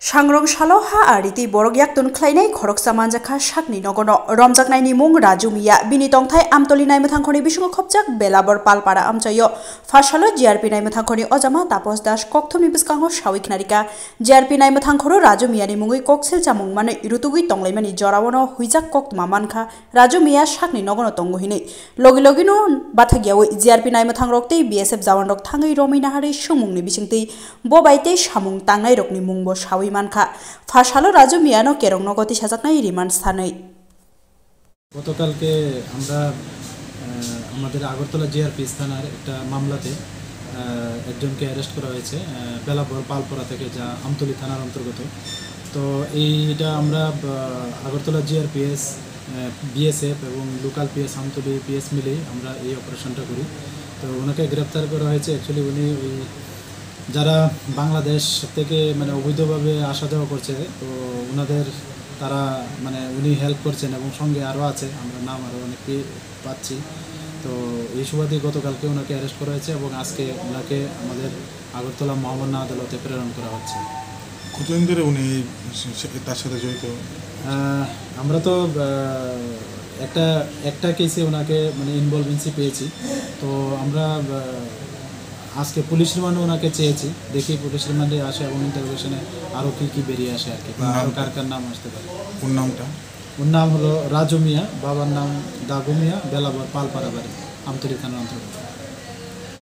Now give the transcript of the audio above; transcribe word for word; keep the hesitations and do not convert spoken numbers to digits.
Sangrong salo ha ari tei borok yakton khlainai khoroksa manjakha sakni nogono. Romjaknaini mung Raju Miya. Bini tongthai Amtoli Naimwthangkhorni bisingo khopjak Belabor Palpara amchaio. Phasalo G R P Naimwthangkhorni ojama Tapos Das kokthumni bwskango sawi khnarikha. G R P Naimwthangkhoro Raju Miyani mungwi koksil chamung manwi rutugwi tonglaimani joraono huijak koktwma mankha. Raju Miya sakni nogono tongo hinwi. Logi logino bathakyawi G R P Naimwthangrok tei B S F jawanrok thangwi romwi naharwi swngmungni bisingtwi bo bai tei samung tangnairokni mungbo sawi mankha. Phasalo Raju Miyano kerong nogo tisajaknai remand sanwi. গতকালকে আমরা আহ, আমাদের আগরতলা জিআরপিএস থানার একটা মামলাতে আহ, একজনকে অ্যারেস্ট করা হয়েছে আহ, বেলাবর পালপাড়া থেকে, যা আমতলী থানার অন্তর্গত। তো এইটা আমরা আহ, আগরতলা জিআরপিএস, বিএসএফ এবং লোকাল পিএস, আমতলী পিএস মিলেই আমরা এই অপারেশনটা করি। তো ওনাকে গ্রেপ্তার করা হয়েছে। অ্যাকচুয়ালি উনি ওই যারা বাংলাদেশ থেকে মানে অবৈধভাবে আসা যাওয়া করছে, তো ওনাদের, তারা মানে উনি হেল্প করছেন এবং সঙ্গে আরও আছে, আমরা নাম আরও অনেকে পাচ্ছি। তো এই সুবাদে গতকালকে ওনাকে অ্যারেস্ট করা হয়েছে এবং আজকে ওনাকে আমাদের আগরতলা মহামান্য আদালতে প্রেরণ করা হচ্ছে। কতদিন ধরে উনি সে- সে- তার সাথে জড়িত? আহ, আমরা তো আহ, একটা একটা কেসে ওনাকে মানে ইনভলভেন্সি পেয়েছি। তো আমরা আহ, আজকে পুলিশ রিমান্ডে ওনাকে চেয়েছি, দেখি পুলিশ রিমান্ডে আসে এবং ইন্টারোগেশনে আরও কী কী বেরিয়ে আসে আর কি, বা আরও নামটা? কার কার নাম আসতে পারে। কোন নামটা? ওর নাম হলো রাজু মিয়া, বাবার নাম দাগু মিয়া, বেলাবর পালপাড়া বাড়ি, আমতলী থানার অন্তর্গত।